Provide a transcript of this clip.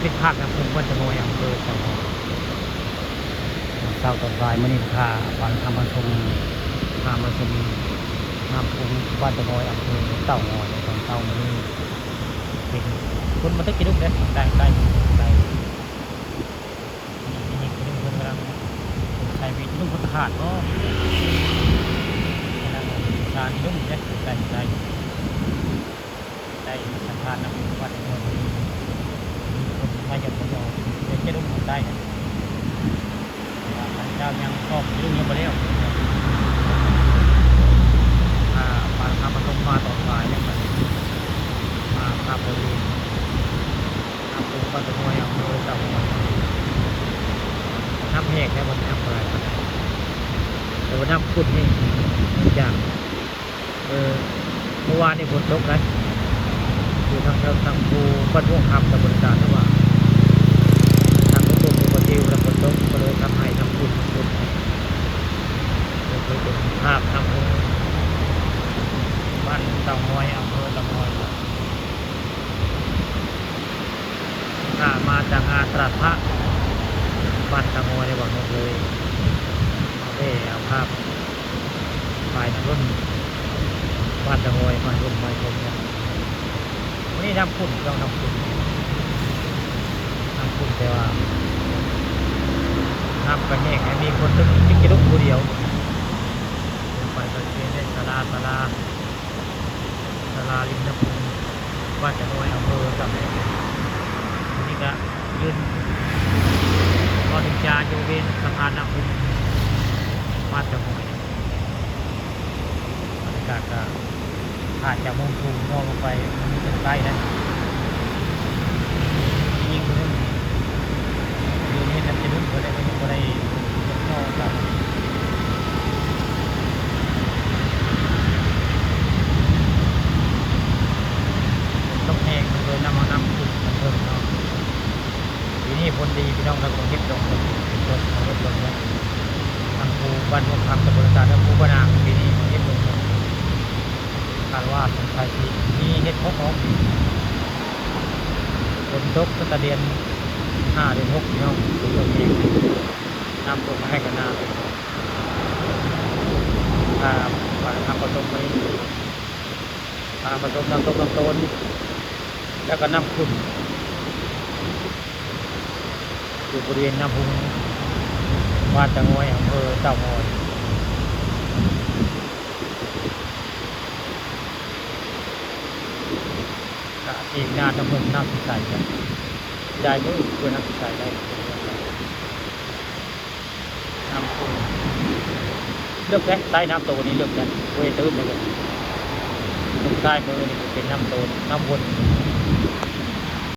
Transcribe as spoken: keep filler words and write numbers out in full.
เป็นภาพน้ำพุงบ้านตะโงย อำเภอเต่างอย ตอนเช้าตอนบ่ายมื้อนี้พา พา พามาชม พามาชมน้ำพุงบ้านตะโงย อำเภอเต่างอย ตอนเช้ามื้อนี้ เป็นคนมาตะกี้ลุกเด้ ได้ ได้ ได้ นี่ นี่ นี่ นี่ เพิ่นกำลังใส่เวท ลุงพลทหารบ่ กำลังสานลุงเด้ ได้ ได้ ได้สัมภาษณ์นำวัดมวย มีคนมาจากพะเยา เดี๋ยวจะลุงคนใต้นะ ว่าพระเจ้ายังสอบลุงยังบ่แล้ว อ่า มา มาประสบมาต่อสายเนี่ย มา มาบริเวณ น้ำพุงบ้านตะโงย อำเภอเต่างอย น้ำแห้งแล้วมันน้ำอะไรครับ แต่ว่าน้ำขุ่นนี่อย่าง เออ เมื่อวานนี่ฝนตกนะ อยู่ทางเทิงทางภูบ้านม่วงคำ ตำบลตาดหรือว่า ทางหลวงปู่ประทิวแล้วฝนตกก็เลยทำให้น้ำขุ่นน้ำขุ่น นี่คือเป็นภาพน้ำพุงบ้านเต่างอย อำเภอเต่างอย ถ้ามาจากงานตลาดพระบ้านตะโงยในวันนี้เลย โอเค เอาภาพฝ่ายน้ำพุนบ้านตะโงย ฝ่ายลมฝ่ายชมเนี่ย วันนี้น้ำขุ่น ต้องน้ำขุ่น น้ำขุ่น แต่ว่า น้ำกระแหงให้มีคนตึกจิกกระดุกผู้เดียว ไปบริเวณเล่นศาลา ศาลา ศาลาริมน้ำพุง บ้านตะโงย อำเภอกับ นี่ก็ยืน บริจาคอยู่บริเวณสะพานน้ำพุง บ้านตะโงย บรรยากาศก็ อาจจะมุ่งสู่นอกลงไป มันมีต้นไทรนะ ยิ่งเรื่อง เดี๋ยวนี้มันจะรุ่นบ่ได้ มันยังบ่ได้เก็บนอกครับ ต้องแห้งมันเลยนำเอาน้ำขุ่นมาเพิ่มเนาะ ปีนี้ฝนดีพี่น้อง เราก็เฮ็ดดอกเพิ่น เฮ็ดดอกเพิ่นเนี่ย ทางภูบ้านม่วงคำ ตำบลตาด และภูบ้านนาง ปีนี้เฮ็ดดอกเพิ่น คาดว่าสงสัยสิมีเฮ็ดพกออก ฝนตกตั้งแต่เดือนห้า เดือนหกพี่น้อง ฝนตกเอง น้ำท่วมมาให้กันนาเลย ครับ ปลาน้ำผสมไป ปลาผสมน้ำต้มน้ำต้น แล้วก็น้ำขุ่น อยู่บริเวณน้ำพุง บ้านตะงอย อำเภอเต่างอย กะเองนาน้ำพุงน้ำสิใสนะ ได้มื้อเพื่อน้ำสิใสได้ น้ำพุง เลิกแล้ว ใต้น้ำโตนี้เลิกแล้ว เว้ย ตื้นเลย ตรงใต้มือนี่เป็นน้ำโตน น้ำวน